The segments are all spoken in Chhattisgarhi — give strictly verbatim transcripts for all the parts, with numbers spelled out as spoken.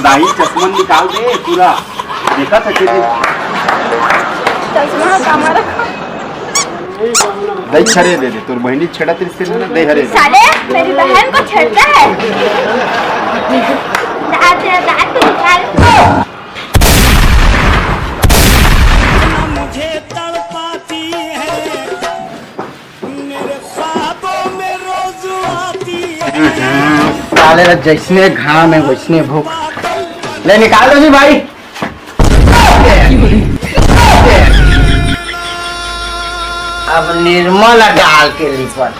भाई, चश्मा निकाल दे पूरा। देखा सके थे। चश्मा कमर। दई हरे दे दे, तोर बहिनी छेड़त रिस तेन ना, दई हरे दे। साले, मेरी बहन को छेड़ता है। दांत, दांत निकाल। मुझे तड़पाती है, मेरे ख्वाबों में रोज आती है। साले ला जैसने घाम हे वैसने भूख। ले निकाल दो जी भाई। अब निरमा ला डाल के लिपट।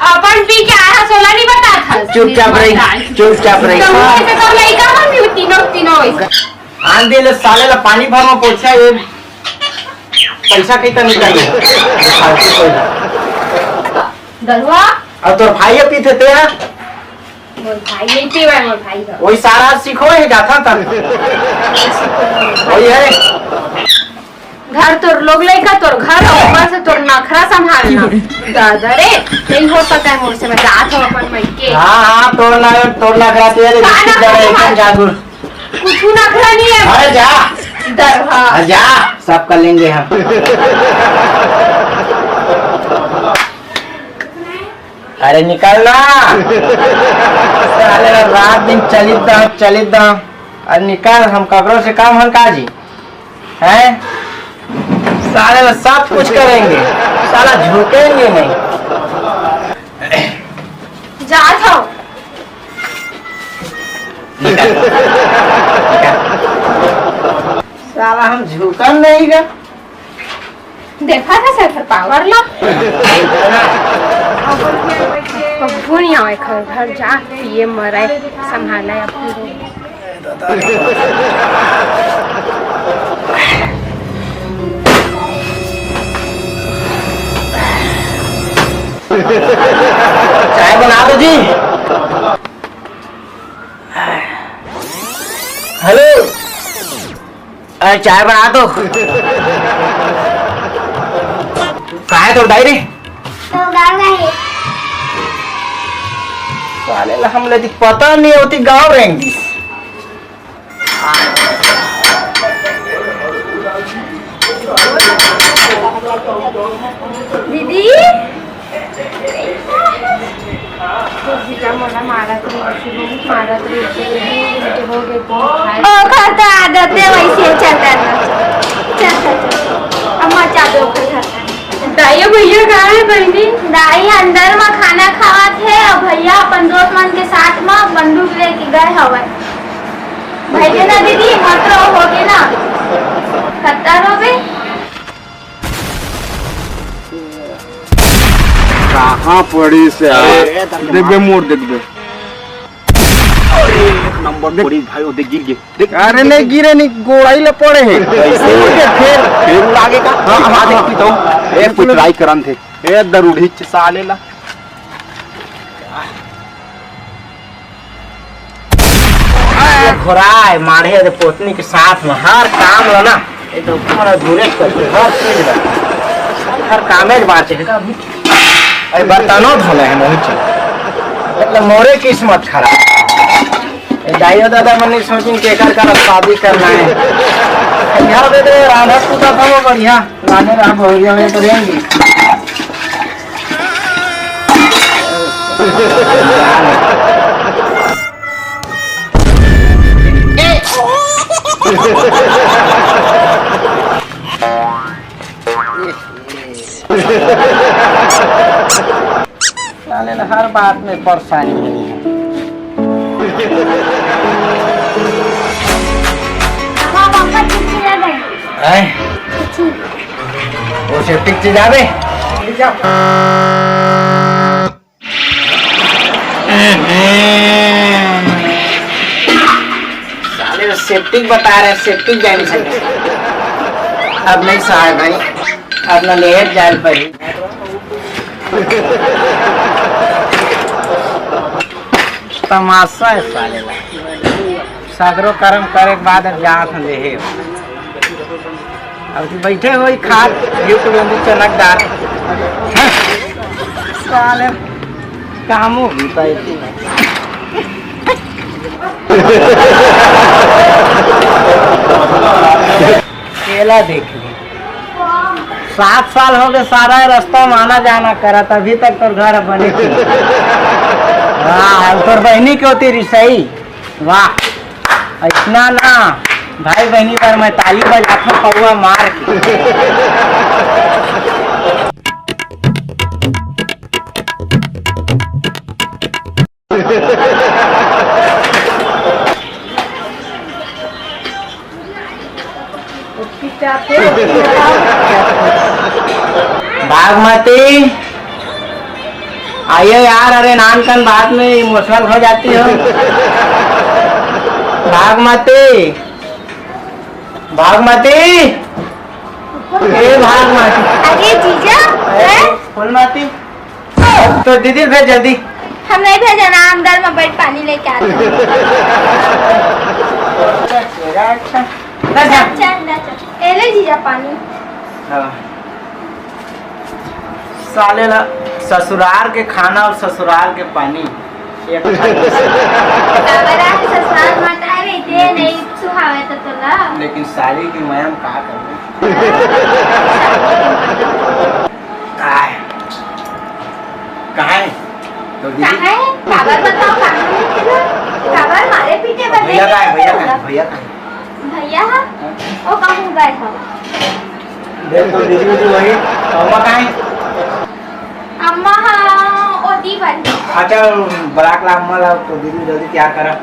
अपन पी के आया, सोला नहीं बता था। चुपचाप रही, चुपचाप रही। तो मुझे तो लइका हम भी तीनों, तीनों वैसे। आन दे ले साले ला पानी भर में पोछा, ये पैसा कहीं तो निकाल। फालतू कोई ना। दरुआ? और तोर भाई ये पीते थे यार? मोर भाई नहीं पीवे, मोर भाई का। वही सारा सीखो है, जाता था। वही है। घर तोर लोग लइका, तोर घर, और ऊपर से तोर नखरा संभालना। दादा रे, नहीं हो सकता है मोर से, मैं जात हूँ अपन मइके। हाँ, हाँ, तोर ना, तोर नखरा तेरे का बिस्किट नखरा दे रहे, एकदम तुम्हारा? जादू। कुछ नखरा नहीं है। अरे जा। दरहा। अरे जा, सब कर लेंगे हम। अरे निकल ना। साले रात दिन चलित दो, चलित दो। अरे निकल, हम ककरो से कम हन का जी? हैं? साले ला सब कुछ करेंगे, साला झुकेंगे नहीं। जात हूँ। निकल। निकल। साला हम झुकन नहीं गा। देखा था सर पावर ला। कभू नहीं आवे घर, घर जा पिए मरे संभाला या पूरा। चाय बना दो जी। हेलो, अरे चाय बना दो। कहाँ है तोर दाई रे? तो गाँव में है। साले ला हमला दी पता नहीं होती गाँव रहेंगी। दीदी, तो जीजा मोला मारत रही, ऐसे बहुत मारत रही, ऐसे हो गए, हो गए, हो गए। ओ, घर तो आदत है, वैसे ही चलता है। चल, चल, चल। अब मचा दो घर। दाई, भैया कहाँ है बहिनी? दाई अंदर में खाना खावत है और भैया अपन दोस्त मन के साथ में बंदूक लेके गए हवे। भैया ना दीदी, मत रो, हो गए ना। खत्ता रो बे। कहाँ पड़ी से यार? अरे, देख बे, मोर देख बे। अरे, एक नंबर पड़ी भाई, वो देख गिर गए। देख, अरे नहीं गिरे, नहीं, गोड़ाई ले पड़े है। कैसे? गिर के फिर फिर उड़ा के का? हाँ, हाँ, हाँ। देखती तो। ए, कुछ ट्राई करन थे। ए, दरुढ़ी च साले ला। ये घोड़ा है, माढ़े दे पोतनी के साथ में हर काम ला ना, ये तो ऊपर अधूरे करते, हर चीज ला, हर कामे के बात है। अरे बर्तनों धोले हैं मोहित जी। मतलब मोरे किस्मत खराब। ए दाइयो दादा मन नहीं सोचिन के एकर का शादी करना है। यहाँ पे तो रांधा सूता था वो बढ़िया। लाने रहा बहुरिया में तो रहेंगी। साले ने हर बात में परेशानी है। हाँ, पापा, ठीक से रह गए। हैं? ठीक। वो सेप्टिक चीज आवे? साले तो सेप्टिक बता रहे, सेप्टिक जाए नहीं सकते। अब नहीं सहाय भाई, अब ना लेट जाए पड़ी। तमाशा है साले ला। सगरो कर्म करे के बाद अब जात हम देहे। अब तू बैठे होई खात, गिफ्ट में भी चनकदार। साले, कामो भी पाए। केला देख ले, सात साल हो गए, सारा रास्ता में आना जाना करत, अभी तक तोर घर बने के। वाह, तोर बहनी के होती रिसई। वाह, इतना ना भाई बहनी पर मैं ताली बजाता हूँ, पौवा मार के। भागमती, आइए यार, अरे नान कन बात में इमोशनल हो जाती हो। भागमती, भागमती, ए भागमती। अरे जीजा, हैं? फूलमती, तो दीदी भेज जल्दी। हम नहीं भेजा ना, अंदर में बैठ पानी लेके आते हैं। अच्छा, अच्छा। ए ले जीजा पानी। हाँ। साले ला ससुराल के खाना और ससुराल के पानी एक खाना से। काबर आके ससुराल मत आवे, दे नहीं सुहावे तो तोला। लेकिन साली की मया म का करबे? कहाँ है? कहाँ है? तो दीदी? कहाँ है? काबर बताओ, कहाँ है? काबर मारे पीटे बर भैया कहाँ है? भैया कहाँ है? भैया कहाँ है? भैया हा? हाँ। ओ कहूँ गए हो? देख तो दीदी, दीदी वही। अम्मा कहाँ है? अम्मा हा, ओ दी बन। अच्छा, बराक ला अम्मा ला तो दीदी जल्दी तैयार करा।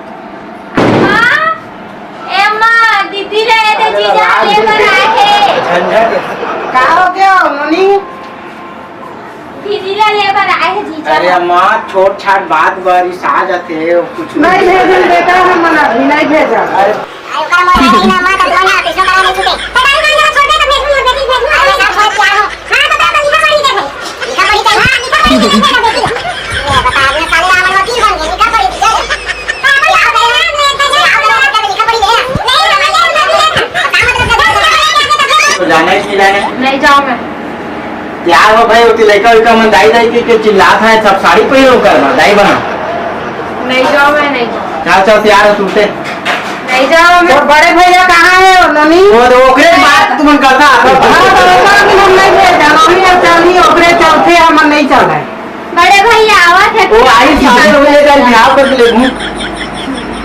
अम्मा, ए अम्मा, दीदी ले ए दे जीजा ले बर आए हे। झंझट। का हो गया, नोनी? दीदी ला ले बर आए हे जीजा। अरे अम्मा, छोट छाट बात बर रिसा जाथे, कुछ नहीं भेजन बेटा, हमन अभी नहीं भेजन। अरे ओकर मोर नहीं ना, माँ का दुकान है, कृष्ण करा नहीं छूटे। पता नहीं कौन जगह छोड़ दे, तो भेजू, भेजू, भेजू। अरे सब बहुत प्यार हो। हाँ, तो तोरा तो लिखा पढ़ी के है। लिखा पढ़ी चाहिए, हाँ, लिखा पढ़ी के है, बेटी। ये बता, अपने साले राम और वकील बन गए, लिखा पढ़ी के है। तो जाना है कि नहीं जाना है? नहीं जाओ मैं। तैयार हो भाई, ओती लइका उइका मन दाई दाई के, के चिल्लात है, सब साड़ी पहिरे ओकर बर, दाई बना। नहीं जाओ मैं, नहीं जाओ। चल चल, तैयार हो तुरते। नहीं जाओ मैं। तोर बड़े भैया कहाँ है, ननी? वो तो ओकरे बात तुमन करता। हाँ, तो ओकर भी हम नहीं भेजा, हम ही चलनी, ओकरे चलते हम नहीं चल रहे। बड़े भैया आवत हे। वो आई सारे लोग ले जाए, बिहाव कर ले घूम।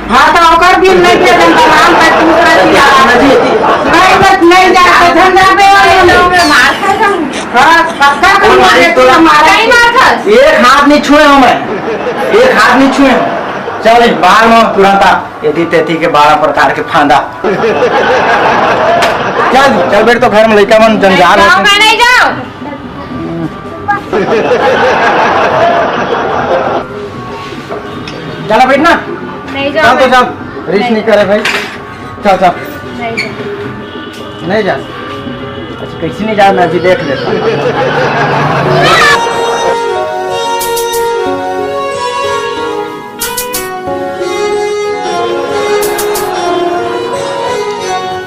हाँ, तो ओकर भी नहीं के जन बलराम का दूसरा चीज आ। नहीं, बस नहीं जा, तो धन जाबे वाले लोग। हाँ, पक्का वो करूँगा, मारी देखो तोरा। हमारा। नहीं मारत। एक हाथ नहीं छुए हूँ मैं, एक हाथ नहीं छुए हूँ। चल, इस बार में तुरंत आ, यदि तेथी के बारह प्रकार के फांदा। चल, चल बैठ, तो घर में लइका मन जंजाल नहीं जाओ, होते। मैं नहीं जाओ। चला बैठ ना। नहीं जाओ चल तो मैं। चल, रिस नहीं। नहीं करे भाई। चल चल। नहीं जाओ। नहीं जा। अच्छा, कैसे नहीं जा, मैं अभी देख लेता हूँ।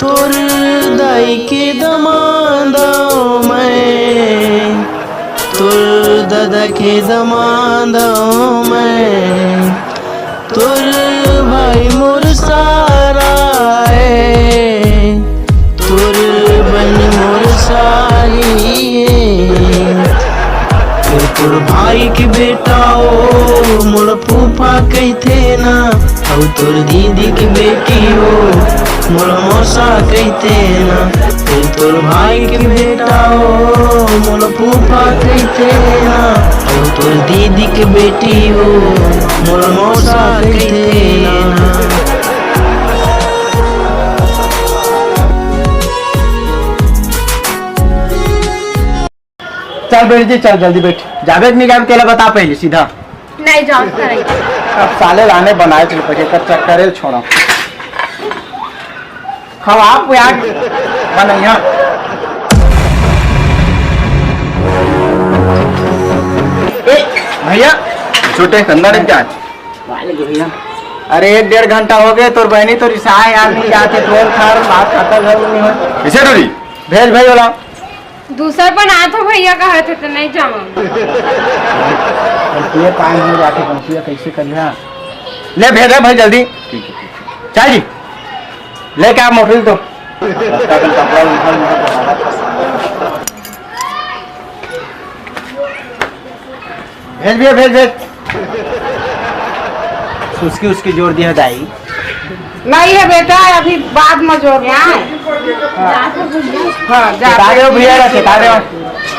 तोर दाई के दमांद मैं, तोर ददा के दमांद मैं, तोर भाई मोर सारा ए, तोर बहिनी मोर सारी ए। तोर भाई के बेटा ओ, मोर फूफा कहिथे ना, अउ तोर दीदी के बेटी ओ, मोर मौसा कहिथे ना। फेर तोर भाई के बेटा ओ, मोर फूफा कहिथे ना। अउ तोर दीदी के बेटी ओ, मोर मौसा कहिथे ना। चल बेटी जी, चल जल्दी बैठ। जाबे कि नहीं जाबे, तेला बता पहले सीधा। नहीं जाओ, नहीं। अब साले लाने बनाए चल पड़े, कर चक्कर छोड़ा। खवा पुआ बनैया। ए, भैया। छोटे कंदा ने क्या? वाले जो भैया। अरे, एक डेढ़ घंटा हो गए, तोर बहनी तो रिसाए यार, नहीं जाते, ढोल खार, बात खत्म हो नहीं हो। किसे डोरी? भेज भाई वाला। दूसर बनात हो भैया, कहत हे तो नहीं जाऊँ। ये टाइम हो जाते, पहुँचिए, कैसे करिए? ले, भेजा भाई जल्दी। ठीक है, ठीक है। चल जी। लेके आ मोटरी तो। भेज भैया, भेज, भेज। उसकी, उसकी जोड़ दिया दाई। नहीं है बेटा, अभी बाद में जोड़ना है। हाँ, जा। बता दो भैया, बता दो।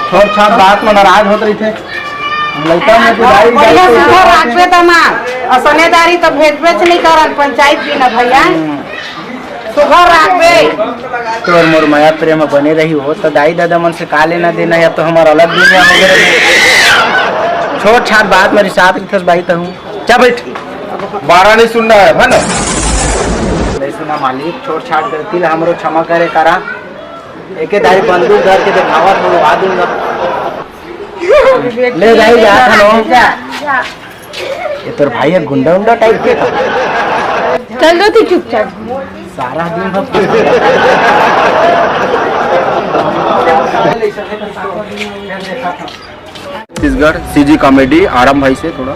छोट छाट बात में नाराज होत रहिथे। हम लइका में तो दाई, बढ़िया दाई सुघर राखबे त मां। असनेदारी तो भेजबेच नहीं करन पंचायत भी ना भैया। सुघर राखबे। तोर मोर मया प्रेम बने रही हो, तो दाई ददा मन से का लेना देना, या तो हमार अलग दुनिया हो गए। छोट छाट बात में रिसात रिथस भाई तहूँ। चा बैठ। बारा नहीं सुनना है, है ना? नहीं सुना मालिक, छोट छाट गलती ला हमरो क्षमा करे करा। एके दाई बंदूक धर के देखावत हो, आ दूंगा। ले दाई, जा, हेलो। ये तोर भाई है गुंडा उंडा टाइप के का? चल दो थी चुपचाप। सारा दिन भर छत्तीसगढ़ सीजी कॉमेडी आराम भाई से थोड़ा।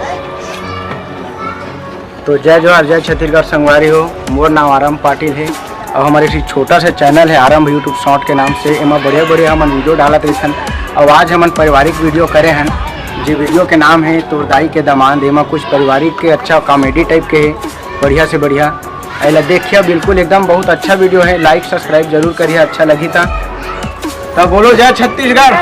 तो जय जोहार, जय छत्तीसगढ़ संगवारी हो। मोर नाम आराम पाटिल है और हमारे एक छोटा सा चैनल है आराम YouTube शॉर्ट के नाम से। एमा बढ़िया बढ़िया हमन वीडियो डालत रहिथन। और आज हमन पारिवारिक वीडियो करे हन, जे वीडियो के नाम है तोर दाई के दमांद। एमा कुछ पारिवारिक के अच्छा कॉमेडी टाइप के है, बढ़िया से बढ़िया। एला देखिया, बिल्कुल एकदम बहुत अच्छा वीडियो है। लाइक सब्सक्राइब जरूर करिए, अच्छा लगी था। तब बोलो जय छत्तीसगढ़।